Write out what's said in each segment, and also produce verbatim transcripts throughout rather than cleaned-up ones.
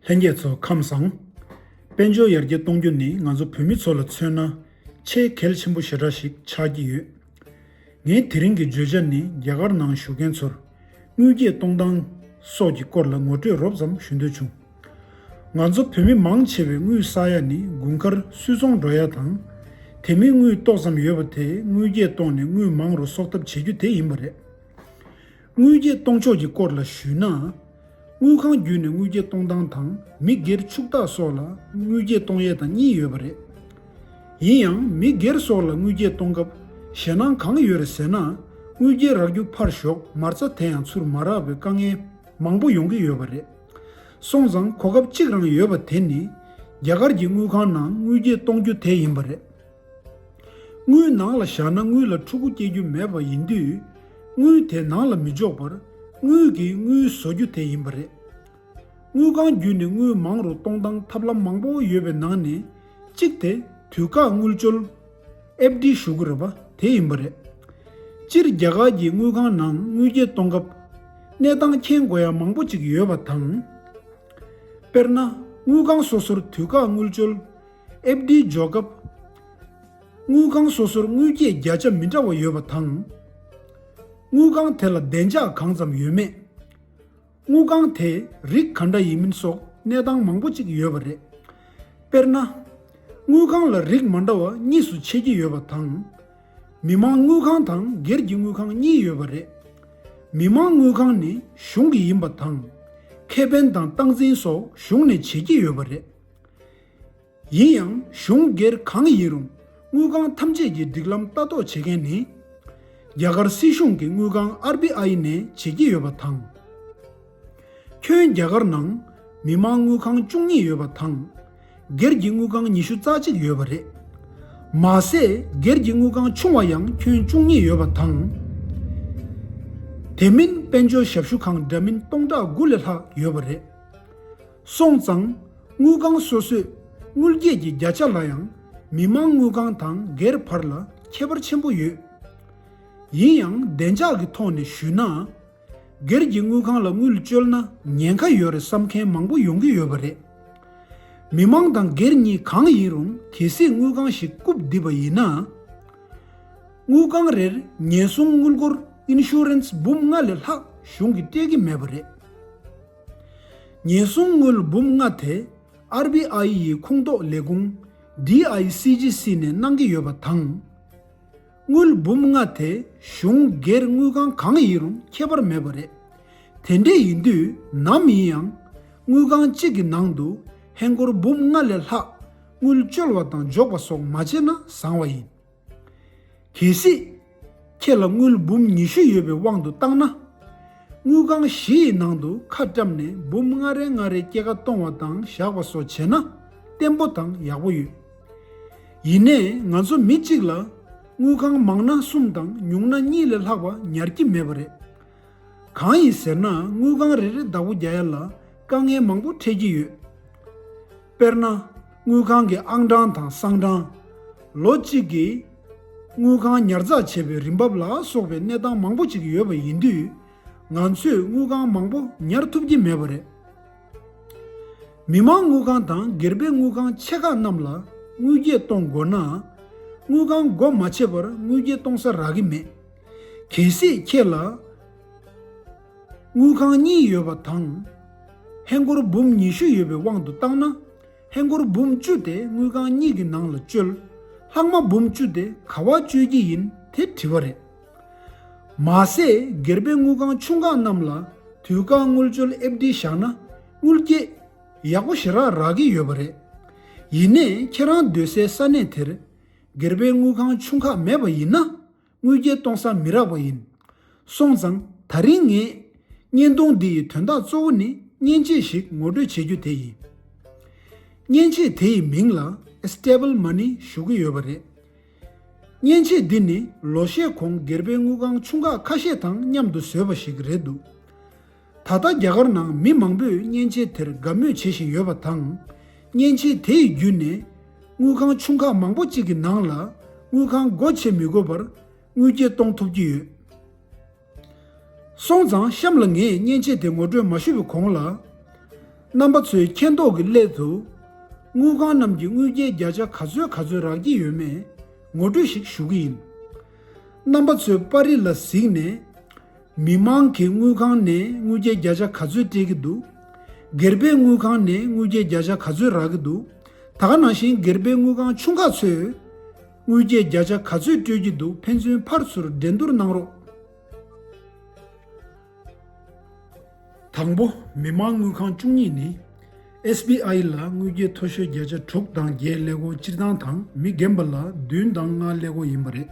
ལྷན་རྒྱས་ཚོ་ཁམས་བཟང་། དཔལ་འབྱོར་ཡར་རྒྱས་གཏོང་རྒྱུ་ནི་ང་ཚོ་བོད་མི་ཚོ་ལ་མཚོན་ན་ཆེས་གལ་ཆེན་པོ་ཞེ་དྲག་ཞིག་ཆགས་ཀྱི་ཡོད། ངའི་དེ་རིང་གི་བརྗོད་བྱ་ནི་རྒྱ་གར་ནང་བཞུགས་མཁན་ཚོར་དངུལ་སྐྱེད་གཏོང་སྟངས་སོགས་ཀྱི་སྐོར་ལ་ངོ་སྤྲོད་རོབ་ཙམ་ཞུ་འདོད་བྱུང་། ང་ཚོ་བོད་མི་མང་ཆེ་བས་དངུལ་བསགས་ཡ་ནི་དགུན་ཁར་སུད་ཚོང་འགྲོ་ཡ་དང་། དེ་མིན་དངུལ་ཏོག་ཙམ་ཡོད་པ་དེ་དངུལ་སྐྱེད་གཏོང་ནས་དངུལ་མང་རུ་གསོག་ཐབས་བྱེད་རྒྱུ་དེ་ཡིན་པ་རེད། དངུལ་སྐྱེད་གཏོང་ཕྱོགས་ཀྱི་སྐོར་ལ་ཞུས་ན། དངུལ་ཁང་བརྒྱུད་ནས་དངུལ་སྐྱེད་གཏོང་སྟངས་དང་མི་སྒེར་ཕྱུག་བདག་སོགས་ལ་དངུལ་སྐྱེད་གཏོང་ཡས་དང་གཉིས་ཡོད་པ་རེད། ཡིན་ཡང་མི་སྒེར་སོགས་ལ་དངུལ་སྐྱེད་གཏོང་སྐབས་ཞེད་སྣང་གང་ཡོད་རེད་ཟེར་ན། དངུལ་སྐྱེད་རག་རྒྱུ་ཕར་ཞོག་མ་རྩ་དེ་ཡང་ཚུར་མ་རག་པའི་དཀའ་ངལ་མང་པོ་ཡོང་གི་ཡོད་པ་རེད། སོང་ཙང་གོ་སྐབས་གཅིག་རང་ཡོད་པ་དེ་ནི་རྒྱ་གར་གྱི་དངུལ་ཁང་ནང་དངུལ་སྐྱེད་གཏོང་རྒྱུ་དེ་ཡིན་པ་རེད། དངུལ་ནང་ལ་བཞག་ན་དངུལ་ལ་ཕྲུ་གུ་སྐྱེ་རྒྱུ་མེད་པ་ཡིན་དུས། དངུལ་དེ་ནང་ལ་མི་འཇོག་པར་དངུལ་གྱིས་དངུལ་བཟོ་རྒྱུ་དེ་ཡིན་པ་རེད། དངུལ་ཁང་བརྒྱུད་ནས་དངུལ་མང་རུ་གཏོང་སྟངས་ཐབས་ལམ་མང་པོ་ཡོད་པའི་ནང་ནས་གཅིག་དེ་དུས་བཀག་དངུལ་འབྱོར། ཨེཕ་ཌི་ཞུ་གི་རེད་པ། དེ་ཡིན་པ་རེད། སྤྱིར་རྒྱ་གར་གྱི་དངུལ་ཁང་ནང་དངུལ་སྐྱེད་གཏོང་སྐབས་གནས་སྟངས་མཁྱེན་དགོས་ཡ་མང་པོ་ཅིག་ཡོད་པ་དང་། དཔེར་ན། དངུལ་ཁང་སོ་སོར་དུས་བཀག་དངུལ་འབྱོར། ཨེཕ་ཌི་འཇོག་སྐབས། དངུལ་ཁང་སོ་སོར་དངུལ་སྐྱེད་བརྒྱ་ཆ་མི་འདྲ་བ་ཡོད་པ་དང་། དངུལ་ཁང་དེ་ལ་བདེ་འཇགས་གང་ཙམ་ཡོད་མེད། དངུལ་ཁང་དེའི་རིགས་ག་འདྲ་ཡིན་མིན་སོགས་གནས་སྟངས་མང་པོ་ཅིག་ཡོད་པ་རེད། དཔེར་ན། དངུལ་ཁང་ལ་རིགས་མ་འདྲ་བ་གཉིས་སུ་ཕྱེ་གི་ཡོད་པ་དང་། མི་དམངས་དངུལ་ཁང་དང་སྒེར་གྱི་དངུལ་ཁང་གཉིས་ཡོད་པ་རེད། མི་དམངས་དངུལ་ཁང་ནི་གཞུང་གི་ཡིན་པ་དང་། ཁེ་ཕན་དང་སྟངས་འཛིན་སོགས་གཞུང་ནས་བྱེད་ཀྱི་ཡོད་པ་རེད། ཡིན་ཡང་གཞུང་སྒེར་གང་ཡིན་རུང་དངུལ་ཁང་ཐམས་ཅད་ཀྱི་སྒྲིག་ལམ་ལྟ་རྟོག་བྱེད་མཁན་ནི། རྒྱ་གར་སྲིད་གཞུང་གི་དངུལ་ཁང་ཨར་བྷི་ཨའི་ནས་བྱེད་ཀྱི་ཡོད་པ་དང་། ཁྱོན་རྒྱ་གར་ནང་མི་དམངས་དངུལ་ཁང་བཅུ་གཉིས་ཡོད་པ་དང་། སྒེར་གྱི་དངུལ་ཁང་ཉི་ཤུ་རྩ་གཅིག་ཡོད་པ་རེད། མ་ཟད་སྒེར་གྱི་དངུལ་ཁང་ཆུང་བ་ཡང་ཁྱོན་བཅུ་གཉིས་ཡོད་པ་དང་། དེ་མིན་དཔལ་འབྱོར་ཞབས་ཞུ་ཁང་འདྲ་མིན་སྟོང་ཕྲག་དགུ་ལས་ལྷག་ཡོད་པ་རེད། སོང་ཙང་། དངུལ་ཁང་སོ་སོས་དངུལ་སྐྱེད་ཀྱི་བརྒྱ་ཆ་ལ་ཡང་མི་དམངས་དངུལ་ཁང་དང་སྒེར་བར་ལ་ཁྱད་པར་ཆེན་པོ་ཡོད། ཡིན་ཡང་བདེ་འཇགས་ཀྱི་ཐོག་ནས་ཞུས་ན། སྒེར་གྱི་དངུལ་ཁང་ལ་དངུལ་བཅོལ་ན་ཉེན་ཁ་ཡོད་རེད་བསམ་མཁན་མང་པོ་ཡོང་གི་ཡོད་པ་རེད། མི་དམངས་དང་སྒེར་གཉིས་གང་ཡིན་རུང་གལ་སྲིད་དངུལ་ཁང་ཞིག་བཀུག་བསྡད་པ་ཡིན་ན། དངུལ་ཁང་རེར་ཉེན་སྲུང་དངུལ་སྒོར་ཨིན་ཤུ་རན་སི་འབུམ་ལྔ་ལས་ལྷག་གཞུང་གིས་སྤྲད་ཀྱི་མེད་པ་རེད། ཉེན་སྲུང་དངུལ་འབུམ་ལྔ་དེ་ཨར་བྷི་ཨའི་ཡི་ཁོངས་གཏོགས་ལས་ཁུངས་ཌི་ཨའི་སི་ཇི་སི་ནས་གནང་གི་ཡོད་པ་དང་། དངུལ་འབུམ་ལྔ་དེ་གཞུང་སྒེར་དངུལ་ཁང་གང་ཡིན་རུང་ཁྱད་པར་མེད་པ་རེད། དེ་འདྲས་ཡིན་དུས་ནམ་ཡིན་ཡང་དངུལ་ཁང་གཅིག་གི་ནང་དུ་ཧེན་སྒོར་འབུམ་ལྔ་ལས་ལྷག་དངུལ་བཅོལ་བ་དང་འཇོག་པ་སོགས་མ་བྱས་ན་བཟང་བ་ཡིན། གལ་སྲིད། ཁྱེད་ལ་དངུལ་འབུམ་ཉི་ཤུ་ཡོད་པའི་དབང་དུ་བཏང་ན། དངུལ་ཁང་བཞི་ཡི་ནང་དུ་ཁ་བཀྲམ་ནས་འབུམ་ལྔ་རེ་ལྔ་རེ་སྐྱེད་ཀ་གཏོང་བ་དང་བཞག་པ་སོགས་བྱས་ན་བརྟན་པོ་དང་ཡག་པོ་ཡོད། ཡིན་ནའི་ང་ཚོ་མི་གཅིག་ལ་དངུལ་ཁང་མང་ན་གསུམ་དང་ཉུང་ན་གཉིས་ལས་ལྷག་པ་ཉར་གྱི་མེད་པ་རེད། གང་ཡིན་ཟེར་ན་དངུལ་ཁང་རེ་རེ་བདག་པོ་རྒྱག་ཡ་ལ་དཀའ་ངལ་མང་པོ་འཕྲད་ཀྱི་ཡོད། དཔེར་ན། དངུལ་ཁང་གི་ཨང་གྲངས་དང་གསང་གྲངས། ལོ་གཅིག་གི་དངུལ་ཁང་ཉར་ཚགས་བྱས་པའི་རིན་འབབ་ལ་སོགས་པའི་གནས་སྟངས་མང་པོ་ཅིག་ཡོད་པ་ཡིན་དུས། ང་ཚོས་དངུལ་ཁང་མང་པོ་ཉར་ཐུབ་ཀྱི་མེད་པ་རེད། མི་དམངས་དངུལ་ཁང་དང་སྒེར་པའི་དངུལ་ཁང་ཆེ་ཁག་རྣམས་ལ་དངུལ་སྐྱེད་གཏོང་དགོས་ན། དངུལ་ཁང་སྒོ་མ་ཕྱེ་བར་དངུལ་སྐྱེད་གཏོང་ས་རག་གི་མེད། གལ་སྲིད་ཁྱེད་ལ། དངུལ་ཁང་གཉིས་ཡོད་པ་དང་། ཧེན་སྒོར་འབུམ་ཉི་ཤུ་ཡོད་པའི་དབང་དུ་བཏང་ན། ཧེན་སྒོར་འབུམ་བཅུ་དེ་དངུལ་ཁང་གཉིས་ཀྱི་ནང་ལ་བཅོལ། ལྷག་མ་འབུམ་བཅུ་དེ་ག་པར་བཅོལ་གྱི་ཡིན་དེ་དྲི་བ་རེད། མ་ཟད་སྒེར་པའི་དངུལ་ཁང་ཆུང་ཁག་རྣམས་ལ་དུས་བཀག་དངུལ་འབྱོར་ཨེཕ་ཌི་བཞག་ན་དངུལ་སྐྱེད་ཡག་པོ་ཞེ་དྲག་རག་གི་ཡོད་པ་རེད། ཡིན་ནའི་ཁྱེད་རང་སྡོད་སའི་ས་གནས་དེར་སྒེར་པའི་དངུལ་ཁང་ཆུང་ཁག་མེད་པ་ཡིན་ན། དངུལ་སྐྱེད་གཏོང་ས་མི་རག་པ་ཡིན། སོང་ཙང་ད་རིང་ངས་བརྙན་ཐུང་འདི་ཡི་དོན་དག་གཙོ་བོ་ནི་མཉེན་ཆས་ཤིག་ངོ་སྤྲོད་བྱེད་རྒྱུ་དེ་ཡིན། མཉེན་ཆས་དེ་ཡི་མིང་ལ་Stable Money ཞུ་གི་ཡོད་པ་རེད། མཉེན་ཆས་འདི་ནི་ལོ་ཤས་གོང་སྒེར་པའི་དངུལ་ཁང་ཆུང་ཁག་ཁ་ཤས་དང་མཉམ་དུ་བཟོས་པ་ཞིག་རེད་འདུག་ད་ལྟ་རྒྱ་གར་ནང་མི་མང་པོས་མཉེན་ཆས་དེར་དགའ་མོས་བྱེད་བཞིན་ཡོད་པ་དང་། མཉེན་ཆས་དེ་ཡི་བརྒྱུད་ནས་དངུལ་ཁང་ཆུང་ཁག་མང་པོ་གཅིག་གི་ནང་ལ་དངུལ་ཁང་སྒོ་ཕྱེ་མི་དགོས་པར་དངུལ་སྐྱེད་གཏོང་ཐུབ་ཀྱི་ཡོད། སོང་ཙང་གཤམ་ལ་ངས་མཉེན་ཆས་དེ་ངོ་སྤྲོད་མ་ཞུ་བའི་གོང་ལ། རྣམ་པ་ཚོས་མཁྱེན་རྟོགས་ཀྱི་སླད་དུ། དངུལ་ཁང་རྣམས་ཀྱིས་དངུལ་སྐྱེལ་བརྒྱ་ཆ་ག་ཚོད་ག་ཚོད་རག་གི་ཡོད་མེད་ངོ་སྤྲོད་ཞིག་ཞུ་གི་ཡིན། རྣམ་པ་ཚོས་པར་རིས་ལ་གཟིགས་ནས། མི་མང་གིས་དངུལ་ཁང་ནས་དངུལ་སྐྱེལ་བརྒྱ་ཆ་ག་ཚོད་སྤྲད་ཀྱི་འདུག་སྒེར་པའི་དངུལ་ཁང་ནས་དངུལ་སྐྱེལ་བརྒྱ་ཆ་ག་ཚོད་རག་གི་འདུག་ད་ག་ནང་བཞིན་སྒེར་པའི་དངུལ་ཁང་ཆུང་ཁག་ཚོས་དངུལ་སྐྱེལ་བརྒྱ་ཆ་ག་ཚོད་སྤྲོད་ཀྱི་འདུག་ཕན་ཚུན་ཕར་ཚུར་འགྲན་བསྡུར་གནང་རོགས། དང་པོ། མི་མང་དངུལ་ཁང་བཅུ་གཉིས་ནི། ཨེས་བི་ཨའི་ལ་དངུལ་སྐྱེལ་མཐོ་ཤོས་བརྒྱ་ཆ་དྲུག་དང་བརྒྱད་ཀླད་ཀོར་སྤྱིར་བཏང་དང་མི་རྒན་པ་ལ་བདུན་དང་ལྔ་ཀླད་ཀོར་ཡིན་པ་རེད།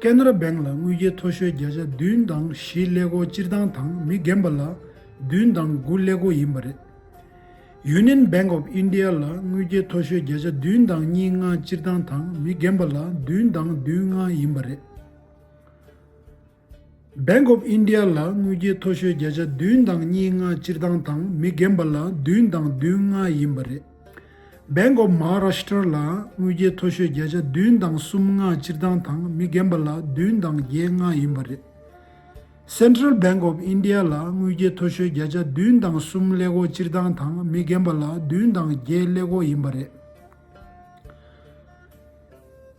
ཀེ་ན་ར་བེང་ལ་དངུལ་སྐྱེལ་མཐོ་ཤོས་བརྒྱ་ཆ་བདུན་དང་བཞི་ཀླད་ཀོར་སྤྱིར་བཏང་དང་མི་རྒན་པ་ལ་བདུན་དང་དགུ་ཀླད་ཀོར་ཡིན་པ་རེད། ཡུ་ནི་ཡན་བེང་ཨོབ་ཨིན་ཌི་ཡ་ལ་དངུལ་སྐྱེལ་མཐོ་ཤོས་བརྒྱ་ཆ་བདུན་དང་གཉིས་ལྔ་སྤྱིར་བཏང་དང་མི་རྒན་པ་ལ་བདུན་དང་བདུན་ལྔ་ཡིན་པ་རེད། Bank of India ལ་དངུལ་སྐྱེལ་མཐོ་ཤོས་བརྒྱ་ཆ་བདུན་དང་གཉིས་ལྔ་སྤྱིར་བཏང་དང་མི་རྒན་པ་ལ་བདུན་དང་བདུན་ལྔ་ཡིན་པ་རེད། Bank of Maharashtra ལ་དངུལ་སྐྱེལ་མཐོ་ཤོས་བརྒྱ་ཆ་བདུན་དང་གསུམ་ལྔ་སྤྱིར་བཏང་དང་མི་རྒན་པ་ལ་བདུན་དང་བརྒྱད་ལྔ་ཡིན་པ་རེད། Central Bank of India ལ་དངུལ་སྐྱེལ་མཐོ་ཤོས་བརྒྱ་ཆ་བདུན་དང་གསུམ་ཀླད་ཀོར་སྤྱིར་བཏང་དང་མི་རྒན་པ་ལ་བདུན་དང་བརྒྱད་ཀླད་ཀོར་ཡིན་པ་རེད།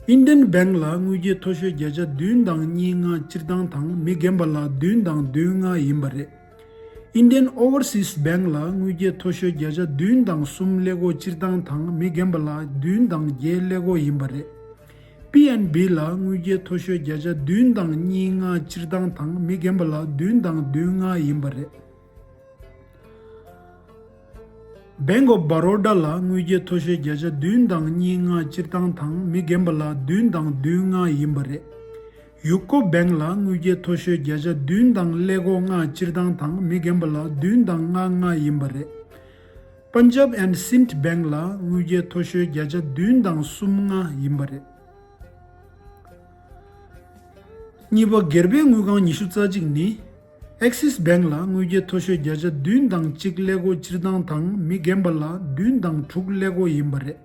Indian Bank ལ་དངུལ་སྐྱེལ་མཐོ་ཤོས་བརྒྱ་ཆ་བདུན་དང་གཉིས་ལྔ་སྤྱིར་བཏང་དང་མི་རྒན་པ་ལ་བདུན་དང་བདུན་ལྔ་ཡིན་པ་རེད། Indian Overseas Bank ལ་དངུལ་སྐྱེལ་མཐོ་ཤོས་བརྒྱ་ཆ་བདུན་དང་གསུམ་ཀླད་ཀོར་སྤྱིར་བཏང་དང་མི་རྒན་པ་ལ་བདུན་དང་བརྒྱད་ཀླད་ཀོར་ཡིན་པ་རེད། པི་ཨེན་བི་ལ་དངུལ་སྐྱེལ་མཐོ་ཤོས་བརྒྱ་ཆ་བདུན་དང་གཉིས་ལྔ་སྤྱིར་བཏང་དང་མི་རྒན་པ་ལ་བདུན་དང་བདུན་ལྔ་ཡིན་པ་རེད། Bank of Baroda ལ་དངུལ་སྐྱེལ་མཐོ་ཤོས་བརྒྱ་ཆ་བདུན་དང་གཉིས་ལྔ་སྤྱིར་བཏང་དང་མི་རྒན་པ་ལ་བདུན་དང་བདུན་ལྔ་ཡིན་པ་རེད། ཡུ་ཀོ་བེང་ལ་དངུལ་སྐྱེལ་མཐོ་ཤོས་བརྒྱ་ཆ་བདུན་དང་ཀླད་ཀོར་ལྔ་སྤྱིར་བཏང་དང་མི་རྒན་པ་ལ་བདུན་དང་ལྔ་ལྔ་ཡིན་པ་རེད། Punjab and Sind Bank ལ་དངུལ་སྐྱེལ་མཐོ་ཤོས་བརྒྱ་ཆ་བདུན་དང་གསུམ་ལྔ་ཡིན་པ་རེད། གཉིས་པ། སྒེར་པའི་དངུལ་ཁང་ཉི་ཤུ་རྩ་གཅིག་ནི། Axis Bank ལ་དངུལ་སྐྱེལ་མཐོ་ཤོས་བརྒྱ་ཆ་བདུན་དང་གཅིག་ཀླད་ཀོར་སྤྱིར་བཏང་དང་མི་རྒན་པ་ལ་བདུན་དང་དྲུག་ཀླད་ཀོར་ཡིན་པ་རེད།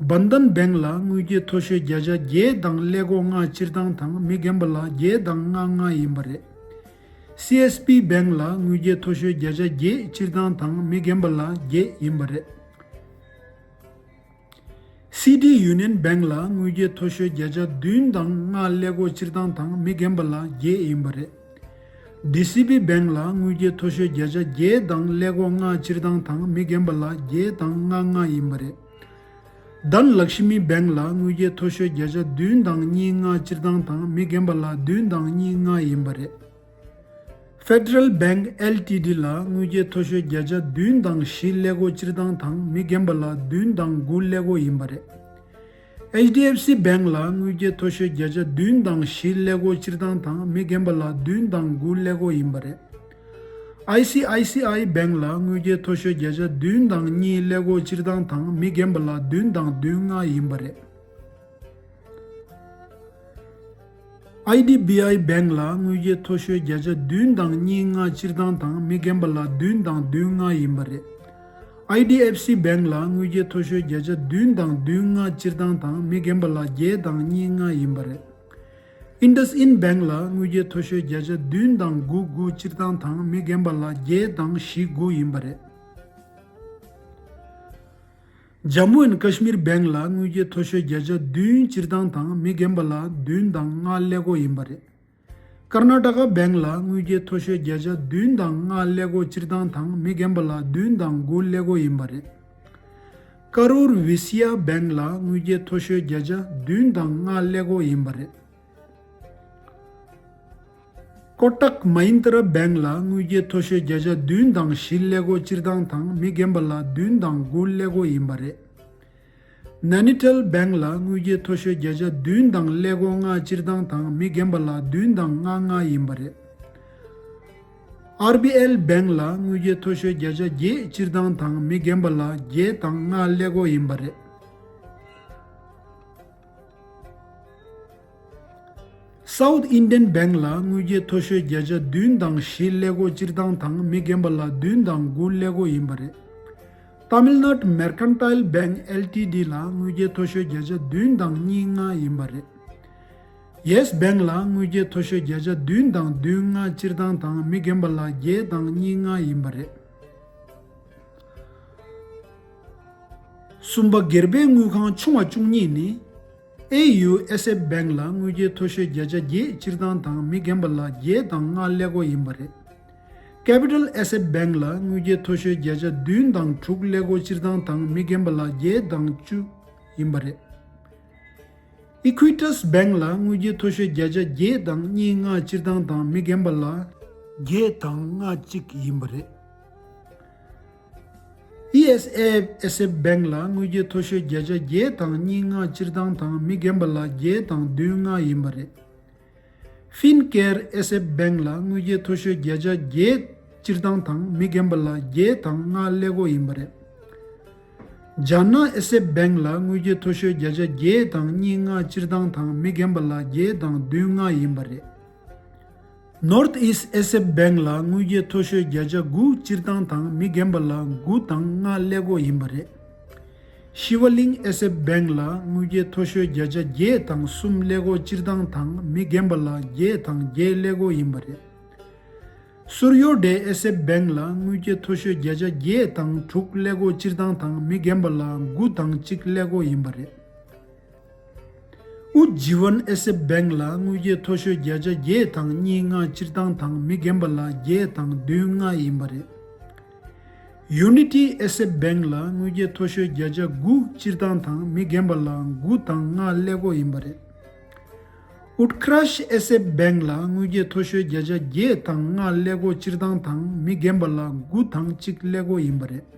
Bandhan Bank ལ་དངུལ་སྐྱེལ་མཐོ་ཤོས་བརྒྱ་ཆ་བརྒྱད་དང་ཀླད་ཀོར་ལྔ་སྤྱིར་བཏང་དང་མི་རྒན་པ་ལ་བརྒྱད་དང་ལྔ་ལྔ་ཡིན་པ་རེད། སི་ཨེས་བི་བེང་ལ་དངུལ་སྐྱེལ་མཐོ་ཤོས་བརྒྱ་ཆ་བརྒྱད་སྤྱིར་བཏང་དང་མི་རྒན་པ་ལ་བརྒྱད་ཡིན་པ་རེད། City Union Bank ལ་དངུལ་སྐྱེལ་མཐོ་ཤོས་བརྒྱ་ཆ་བདུན་དང་ལྔ་ཀླད་ཀོར་སྤྱིར་བཏང་དང་མི་རྒན་པ་ལ་བརྒྱད་ཡིན་པ་རེད། ཌི་སི་བི་བེང་ལ་དངུལ་སྐྱེལ་མཐོ་ཤོས་བརྒྱ་ཆ་བརྒྱད་དང་ཀླད་ཀོར་ལྔ་སྤྱིར་བཏང་དང་མི་རྒན་པ་ལ་བརྒྱད་དང་ལྔ་ལྔ་ཡིན་པ་རེད། Dhanlakshmi Bank ལ་དངུལ་སྐྱེལ་མཐོ་ཤོས་བརྒྱ་ཆ་བདུན་དང་གཉིས་ལྔ་སྤྱིར་བཏང་དང་མི་རྒན་པ་ལ་བདུན་དང་གཉིས་ལྔ་ཡིན་པ་རེད། Federal Bank L T D ལ་དངུལ་སྐྱེལ་མཐོ་ཤོས་བརྒྱ་ཆ་བདུན་དང་བཞི་ཀླད་ཀོར་སྤྱིར་བཏང་དང་མི་རྒན་པ་ལ་བདུན་དང་དགུ་ཀླད་ཀོར་ཡིན་པ་རེད། ཨེཆ་ཌི་ཨེཕ་སི་བེང་ལ་དངུལ་སྐྱེལ་མཐོ་ཤོས་བརྒྱ་ཆ་བདུན་དང་བཞི་ཀླད་ཀོར་སྤྱིར་བཏང་དང་མི་རྒན་པ་ལ་བདུན་དང་དགུ་ཀླད་ཀོར་ཡིན་པ་རེད། ཨའི་སི་ཨའི་སི་ཨའི་བེང་ལ་དངུལ་སྐྱེལ་མཐོ་ཤོས་བརྒྱ་ཆ་བདུན་དང་གཉིས་ཀླད་ཀོར་སྤྱིར་བཏང་དང་མི་རྒན་པ་ལ་བདུན་དང་བདུན་ལྔ་ཡིན་པ་རེད། ཨའི་ཌི་བི་ཨའི་བེང་ལ་དངུལ་སྐྱེལ་མཐོ་ཤོས་བརྒྱ་ཆ་བདུན་དང་གཉིས་ལྔ་སྤྱིར་བཏང་དང་མི་རྒན་པ་ལ་བདུན་དང་བདུན་ལྔ་ཡིན་པ་རེད། ཨའི་ཌི་ཨེཕ་སི་བེང་ལ་དངུལ་སྐྱེལ་མཐོ་ཤོས་བརྒྱ་ཆ་བདུན་དང་བདུན་ལྔ་སྤྱིར་བཏང་དང་མི་རྒན་པ་ལ་བརྒྱད་དང་གཉིས་ལྔ་ཡིན་པ་རེད། ཨིན་ཌས་ཨིན་བེང་ལ་དངུལ་སྐྱེལ་མཐོ་ཤོས་བརྒྱ་ཆ་བདུན་དང་དགུ་དགུ་སྤྱིར་བཏང་དང་མི་རྒན་པ་ལ་བརྒྱད་དང་བཞི་དགུ་ཡིན་པ་རེད། ཇམ་མུ་ཨེན་ཀ་ཤི་མིར་བེང་ལ་དངུལ་སྐྱེལ་མཐོ་ཤོས་བརྒྱ་ཆ་བདུན་སྤྱིར་བཏང་དང་མི་རྒན་པ་ལ་བདུན་དང་ལྔ་ཀླད་ཀོར་ཡིན་པ་རེད། ཀར་ན་ཊ་ཀ་བེང་ལ་དངུལ་སྐྱེལ་མཐོ་ཤོས་བརྒྱ་ཆ་བདུན་དང་ལྔ་ཀླད་ཀོར་སྤྱིར་བཏང་དང་མི་རྒན་པ་ལ་བདུན་དང་དགུ་ཀླད་ཀོར་ཡིན་པ་རེད། ཀ་རུར་ཝི་སི་ཡ་བེང་ལ་དངུལ་སྐྱེལ་མཐོ་ཤོས་བརྒྱ་ཆ་བདུན་དང་ལྔ་ཀླད་ཀོར་ཡིན་པ་རེད། ཀོ་ཊག་མ་ཧིན་ཏྲ་བེང་ལ་དངུལ་སྐྱེལ་མཐོ་ཤོས་བརྒྱ་ཆ་བདུན་དང་བཞི་ཀླད་ཀོར་སྤྱིར་བཏང་དང་མི་རྒན་པ་ལ་བདུན་དང་དགུ་ཀླད་ཀོར་ཡིན་པ་རེད། ནེ་ནི་ཊལ་བེང་ལ་དངུལ་སྐྱེལ་མཐོ་ཤོས་བརྒྱ་ཆ་བདུན་དང་ཀླད་ཀོར་ལྔ་སྤྱིར་བཏང་དང་མི་རྒན་པ་ལ་བདུན་དང་ལྔ་ལྔ་ཡིན་པ་རེད། ཨར་བི་ཨེལ་བེང་ལ་དངུལ་སྐྱེལ་མཐོ་ཤོས་བརྒྱ་ཆ་བརྒྱད་སྤྱིར་བཏང་དང་མི་རྒན་པ་ལ་བརྒྱད་དང་ལྔ་ཀླད་ཀོར་ཡིན་པ་རེད། སའུཐ་ཨིན་ཌི་ཡན་བེང་ལ་དངུལ་སྐྱེལ་མཐོ་ཤོས་བརྒྱ་ཆ་བདུན་དང་བཞི་ཀླད་ཀོར་སྤྱིར་བཏང་དང་མི་རྒན་པ་ལ་བདུན་དང་དགུ་ཀླད་ཀོར་ཡིན་པ་རེད། ཏཱ་མིལ་ནཱ་ཌུ་མར་ཁན་ཊའིལ་བེང་ཨེལ་ཊི་ཌི་ལ་དངུལ་སྐྱེལ་མཐོ་ཤོས་བརྒྱ་ཆ་བདུན་དང་གཉིས་ལྔ་ཡིན་པ་རེད། ཡེ་སི་བེང་ལ་དངུལ་སྐྱེལ་མཐོ་ཤོས་བརྒྱ་ཆ་བདུན་དང་བདུན་ལྔ་སྤྱིར་བཏང་དང་མི་རྒན་པ་ལ་བརྒྱད་དང་གཉིས་ལྔ་ཡིན་པ་རེད། གསུམ་པ། སྒེར་པའི་དངུལ་ཁང་ཆུང་བ་བཅུ་གཉིས་ནི། ཨེ་ཡུ་ཨེ་སེ་བྷེང་ལ་དངུལ་སྐྱེད་མཐོ་ཤོས་བརྒྱ་ཆ་བརྒྱད་སྤྱིར་བཏང་དང་མི་རྒན་པ་ལ་བརྒྱད་དང་ལྔ་ཀླད་ཀོར་ཡིན་པ་རེད། ཀེ་པི་ཊལ་ཨེ་སེ་བྷེང་ལ་དངུལ་སྐྱེད་མཐོ་ཤོས་བརྒྱ་ཆ་བདུན་དང་དྲུག་ཀླད་ཀོར་སྤྱིར་བཏང་དང་མི་རྒན་པ་ལ་བརྒྱད་དང་བཅུ་ཡིན་པ་རེད། ཨི་ཀུ་ཊི་སི་བྷེང་ལ་དངུལ་སྐྱེད་མཐོ་ཤོས་བརྒྱ་ཆ་བརྒྱད་དང་གཉིས་ལྔ་སྤྱིར་བཏང་དང་མི་རྒན་པ་ལ་བརྒྱད་དང་ལྔ་གཅིག་ཡིན་པ་རེད། ཨི་ཨེ་སི་ཨེ་ཨེ་སེ་བྷེང་ལ་དངུལ་སྐྱེད་མཐོ་ཤོས་བརྒྱ་ཆ་བརྒྱད་དང་གཉིས་ལྔ་སྤྱིར་བཏང་དང་མི་རྒན་པ་ལ་བརྒྱད་དང་བདུན་ལྔ་ཡིན་པ་རེད། ཧྥིན་ཀེར་ཨེ་སེ་བྷེང་ལ་དངུལ་སྐྱེད་མཐོ་ཤོས་བརྒྱ་ཆ་བརྒྱད་སྤྱིར་བཏང་དང་མི་རྒན་པ་ལ་བརྒྱད་དང་ལྔ་ཀླད་ཀོར་ཡིན་པ་རེད། ཇཱ་ན་ཨེ་སེ་བྷེང་ལ་དངུལ་སྐྱེད་མཐོ་ཤོས་བརྒྱ་ཆ་བརྒྱད་དང་གཉིས་ལྔ་སྤྱིར་བཏང་དང་མི་རྒན་པ་ལ་བརྒྱད་དང་བདུན་ལྔ་ཡིན་པ་རེད། ནོར་ཐི་ཨིསྟ་ཨེ་སེ་བྷེང་ལ་དངུལ་སྐྱེད་མཐོ་ཤོས་བརྒྱ་ཆ་དགུ་སྤྱིར་བཏང་དང་མི་རྒན་པ་ལ་དགུ་དང་ལྔ་ཀླད་ཀོར་ཡིན་པ་རེད། ཤི་ཝ་ལིང་ཨེ་སེ་བྷེང་ལ་དངུལ་སྐྱེད་མཐོ་ཤོས་བརྒྱ་ཆ་བརྒྱད་དང་གསུམ་ཀླད་ཀོར་སྤྱིར་བཏང་དང་མི་རྒན་པ་ལ་བརྒྱད་དང་བརྒྱད་ཀླད་ཀོར་ཡིན་པ་རེད། སུར་ཡོ་ཌེ་ཨེ་སེ་བྷེང་ལ་དངུལ་སྐྱེད་མཐོ་ཤོས་བརྒྱ་ཆ་བརྒྱད་དང་དྲུག་ཀླད་ཀོར་སྤྱིར་བཏང་དང་མི་རྒན་པ་ལ་དགུ་དང་གཅིག་ཀླད་ཀོར་ཡིན་པ་རེད། ཨུ་ཇི་ཝན་ཨེ་སེ་བྷེང་ལ་དངུལ་སྐྱེད་མཐོ་ཤོས་བརྒྱ་ཆ་བརྒྱད་དང་གཉིས་ལྔ་སྤྱིར་བཏང་དང་མི་རྒན་པ་ལ་བརྒྱད་དང་བདུན་ལྔ་ཡིན་པ་རེད། ཡུ་ནི་ཊི་ཨེ་སེ་བྷེང་ལ་དངུལ་སྐྱེད་མཐོ་ཤོས་བརྒྱ་ཆ་དགུ་སྤྱིར་བཏང་དང་མི་རྒན་པ་ལ་དགུ་དང་ལྔ་ཀླད་ཀོར་ཡིན་པ་རེད། ཨུཏ་ཀྲཤ་ཨེ་སེ་བྷེང་ལ་དངུལ་སྐྱེད་མཐོ་ཤོས་བརྒྱ་ཆ་བརྒྱད་དང་ལྔ་ཀླད་ཀོར་སྤྱིར་བཏང་དང་མི་རྒན་པ་ལ་དགུ་དང་གཅིག་ཀླད་ཀོར་ཡིན་པ་རེད།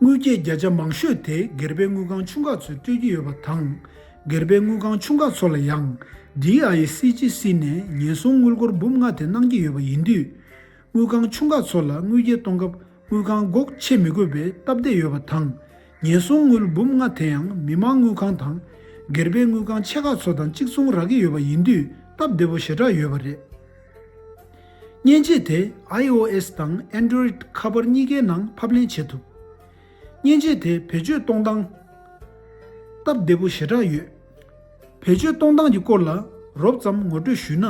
དངུལ་སྐྱེད་བརྒྱ་ཆ་མང་ཤོས་དེ་སྒེར་པའི་དངུལ་ཁང་ཆུང་ཁག་ཚོས་སྤྲོད་ཀྱི་ཡོད་པ་དང་། སྒེར་པའི་དངུལ་ཁང་ཆུང་ཁག་ཚོ་ལ་ཡང་ཌི་ཨའི་སི་ཇི་སི་ནས་ཉེན་སྲུང་དངུལ་སྒོར་འབུམ་ལྔ་དེ་གནང་གི་ཡོད་པ་ཡིན་དུས། དངུལ་ཁང་ཆུང་ཁག་ཚོ་ལ་དངུལ་སྐྱེད་གཏོང་སྐབས་དངུལ་ཁང་སྒོ་ཕྱེ་མི་དགོས་པའི་སྟབས་བདེ་ཡོད་པ་དང་། ཉེན་སྲུང་དངུལ་འབུམ་ལྔ་དེ་ཡང་མི་དམངས་དངུལ་ཁང་དང་། སྒེར་པའི་དངུལ་ཁང་ཆེ་ཁག་ཚོ་དང་གཅིག་མཚུངས་རག་གི་ཡོད་པ་ཡིན་དུས་སྟབས་བདེ་པོ་ཞེ་དྲག་ཡོད་པ་རེད། མཉེན་ཆས་དེ་ཨའི་ཨོ་ཨེས་དང་ཨན་ཌོ་རོའིཌ་ཁ་པར་གཉིས་ཀའི་ནང་ཕབ་ལེན་བྱེད་ཐུབ། མཉེན་ཆས་དེ་བེད་སྤྱོད་གཏོང་སྟངས་སྟབས་བདེ་པོ་ཞེ་དྲག་ཡོད། བེད་སྤྱོད་གཏོང་སྟངས་ཀྱི་སྐོར་ལ་རོབ་ཙམ་ངོ་སྤྲོད་ཞུས་ན།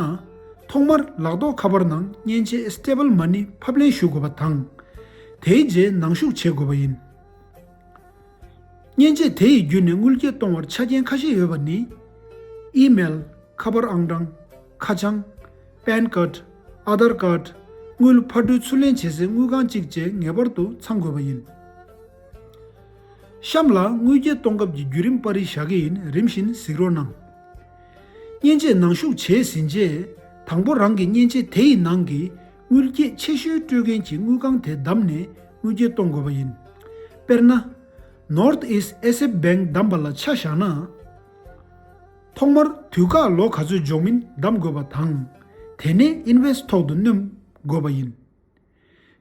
ཐོག་མར་ལག་ཐོགས་ཁ་པར་ནང་མཉེན་ཆས་སི་ཊེ་བལ་མ་ནི་ཕབ་ལེན་ཞུ་དགོས་པ་དང་། དེའི་རྗེས་ནང་ཞུགས་བྱེད་དགོས་པ་ཡིན། མཉེན་ཆས་དེ་ཡི་བརྒྱུད་ནས་དངུལ་སྐྱེད་གཏོང་བར་ཆ་རྐྱེན་ཁ་ཤས་ཡོད་པ་ནི། ཨི་མེལ། ཁ་པར་ཨང་གྲངས། ཁ་བྱང་། པན་ཀར་ཌི། ཨ་དར་ཀར་ཌི། དངུལ་ཕར་འགྲུལ་ཚུར་ལེན་བྱེད་སའི་དངུལ་ཁང་གཅིག་བཅས་ངེས་པར་དུ་ཚང་དགོས་པ་ཡིན། གཤམ་ལ་དངུལ་སྐྱེད་གཏོང་སྐབས་ཀྱི་བརྒྱུད་རིམ་པར་རིས་བཞག་གི་ཡིན། རིམ་བཞིན་གཟིགས་རོགས་གནང་། མཉེན་ཆས་ནང་ཞུགས་བྱས་ཟིན་རྗེས། དང་པོ་རང་གི་མཉེན་ཆས་དེ་ཡི་ནང་གི་དངུལ་སྐྱེད་ཆེ་ཤོས་སྤྲོད་མཁན་གྱི་དངུལ་ཁང་དེ་བདམས་ནས་དངུལ་སྐྱེད་གཏོང་དགོས་པ་ཡིན། དཔེར་ན། ནོར་ཐི་ཨིསྟ་ཨེ་སེ་བྷེང་བདམས་པ་ལ་ཆ་བཞག་ན། ཐོག་མར་དུས་བཀག་ལོ་ག་ཚོད་འཇོག་མིན་བདམས་དགོས་པ་དང་། དེ་ནས་ཨིན་ཝེསྟ་ཐོག་ཏུ་སྣོན་དགོས་པ་ཡིན།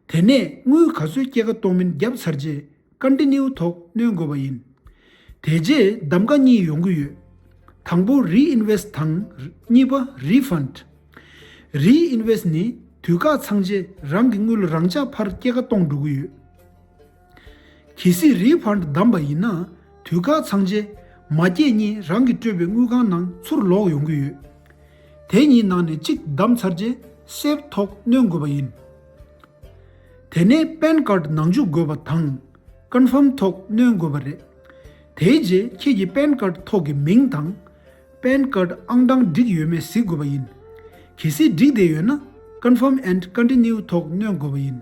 དེ་ནས་དངུལ་ག་ཚོད་སྐྱེད་ཀ་གཏོང་མིན་བརྒྱབ་ཚར་རྗེས་ཀོན་ཊི་ནིའུ་ཐོག་སྣོན་དགོས་པ་ཡིན། དེ་རྗེས་གདམ་ག་གཉིས་ཡོང་གི་ཡོད། དང་པོ་རི་ཨིན་ཝེསྟ་དང་གཉིས་པ་རི་ཕན་ཌི། རི་ཨིན་ཝེསྟ་ནི་དུས་བཀག་ཚང་རྗེས་རང་གི་དངུལ་རང་འཇགས་ཕར་སྐྱེད་ཀ་གཏོང་འགྲོ་གི་ཡོད། གལ་སྲིད་རི་ཕན་ཌི་བདམས་པ་ཡིན་ན། དུས་བཀག་ཚང་རྗེས་མ་སྐྱེད་གཉིས་རང་གིས་སྤྲོད་པའི་དངུལ་ཁང་ནང་ཚུར་ལོག་ཡོང་གི་ཡོད། དེ་གཉིས་ནང་ནས་གཅིག་བདམས་ཚར་རྗེས་སེབ་ཐོག་སྣོན་དགོས་པ་ཡིན། དེ་ནས་པན་ཀར་ཌི་ནང་འཇུག་དགོས་པ་དང་། ཀོན་ཕམ་ཐོག་སྣོན་དགོས་པ་རེད། དེའི་རྗེས་ཁྱེད་ཀྱི་པན་ཀར་ཌི་ཐོག་གི་མིང་དང་། པན་ཀར་ཌི་ཨང་གྲངས་འགྲིག་ཡོད་མེད་གཟིགས་དགོས་པ་ཡིན། གལ་སྲིད་འགྲིག་བསྡད་ཡོད་ན། ཀོན་ཕམ་ཨེན་ཌི་ཀོན་ཊི་ནིའུ་ཐོག་སྣོན་དགོས་པ་ཡིན།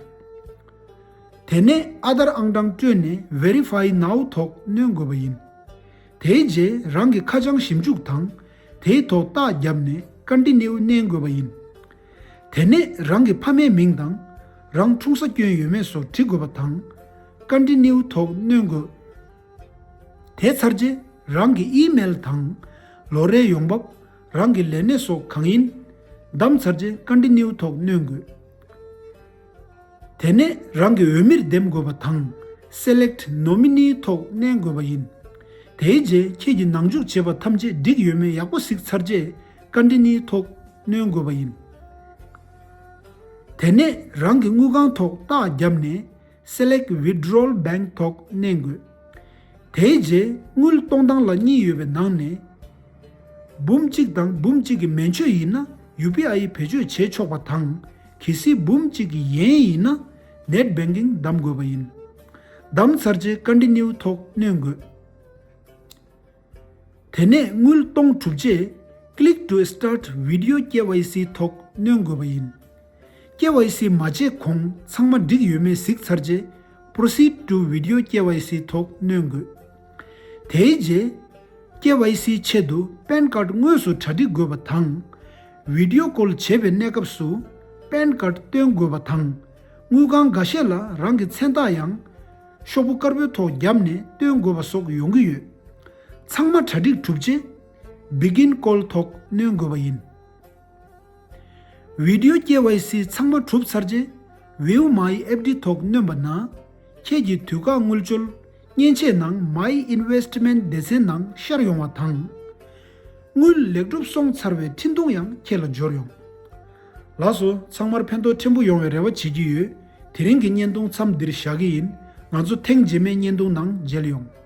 དེ་ནས་ཨ་དར་ཨང་གྲངས་སྤྲོད་ནས་ཝེ་རི་ཕའི་ནའོ་ཐོག་སྣོན་དགོས་པ་ཡིན། དེའི་རྗེས་རང་གི་ཁ་བྱང་ཞིབ་འཇུག་དང་། དེའི་ཐོག་རྟགས་བརྒྱབ་ནས་ཀོན་ཊི་ནིའུ་མནན་དགོས་པ་ཡིན། དེ་ནས་རང་གི་ཕ་མའི་མིང་དང་། རང་འཁྲུངས་ས་སྐྱོན་ཡོད་མེད་སོགས་བྲི་དགོས་པ་དང་། ཀོན་ཊི་ནིའུ་ཐོག་སྣོན་དགོས། དེ་ཚར་རྗེས་རང་གི་ཨི་མེལ་དང་། ལོ་རེའི་ཡོང་འབབ། རང་གི་ལས་གནས་སོགས་གང་ཡིན། བདམས་ཚར་རྗེས་ཀོན་ཊི་ནིའུ་ཐོག་སྣོན་དགོས། དེ་ནས་རང་གི་འོས་མིར་འདེམས་དགོས་པ་དང་། སེ་ལེག་ཊི་ནོ་མི་ནི་ཐོག་མནན་དགོས་པ་ཡིན། དེའི་རྗེས་ཁྱེད་ཀྱིས་ནང་འཇུག་བྱས་པ་ཐམས་ཅད་འགྲིག་ཡོད་མེད་ཡག་པོ་གཟིགས་ཚར་རྗེས་ཀོན་ཊི་ནིའུ་ཐོག་སྣོན་དགོས་པ་ཡིན། དེ་ནས་རང་གི་དངུལ་ཁང་ཐོག་རྟགས་བརྒྱབ་ནས། སེ་ལེག་ཊི་ཝི་ཌི་རོ་ཝལ་བེང་ཀི་ཐོག་མནན་དགོས། དེའི་རྗེས་དངུལ་གཏོང་སྟངས་ལ་གཉིས་ཡོད་པའི་ནང་ནས། འབུམ་གཅིག་དང་འབུམ་གཅིག་གི་མན་ཆོད་ཡིན་ན་ཡུ་པི་ཨའི་བེད་སྤྱོད་བྱེད་ཆོག་པ་དང་། གལ་སྲིད་འབུམ་གཅིག་གི་ཡན་ཡིན་ན་ནེཊ་བེང་ཀིང་བདམས་དགོས་པ་ཡིན། བདམས་ཚར་རྗེས་Continue ཐོག་སྣོན་དགོས། དེ་ནས་དངུལ་གཏོང་གྲུབ་རྗེས་Click to Start Video K Y C ཐོག་སྣོན་དགོས་པ་ཡིན། K Y C མ་བྱས་གོང་ཚང་མ་འགྲིག་ཡོད་མེད་གཟིགས་ཚར་རྗེས་Proceed to Video K Y C ཐོག་སྣོན་དགོས། དེའི་རྗེས་K Y C ཆེད་དུ་PAN card དངོས་སུ་གྲ་སྒྲིག་དགོས་པ་དང་། Video Call བྱེད་པའི་གནས་སྐབས་སུ་PAN card སྟོན་དགོས་པ་དང་། དངུལ་ཁང་འགའ་ཤས་ལ་རང་གི་མཚན་རྟགས་ཡང་ཤོག་བུ་དཀར་པོའི་ཐོག་བརྒྱབ་ནས་སྟོན་དགོས་པ་སོགས་ཡོང་གི་ཡོད། ཚང་མ་གྲ་སྒྲིག་གྲུབ་རྗེས་Begin Call ཐོག་སྣོན་དགོས་པ་ཡིན། Video K Y C ཚང་མ་གྲུབ་ཚར་རྗེས་View My F D ཐོག་སྣོན་པ་ན། ཁྱེད་ཀྱི་དུས་བཀག་དངུལ་འབྱོར་མཉེན་ཆས་ནང་My Investment སྡེ་ཚན་ནང་ཤར་ཡོང་བ་དང་། དངུལ་ལེགས་གྲུབ་སོང་ཚར་བའི་འཕྲིན་ཐུང་ཡང་ཁྱེད་ལ་འབྱོར་ཡོང་། ལགས་སོ། ཚང་མར་ཕན་ཐོགས་ཕྲན་བུ་ཡོང་བའི་རེ་བ་བྱེད་ཀྱི་ཡོད། དེ་རིང་གི་བརྙན་ཐུང་མཚམས་འདིར་བཞག་གི་ཡིན། ང་ཚོ་ཐེངས་རྗེས་མའི་བརྙན་ཐུང་ནང་མཇལ་ཡོང་།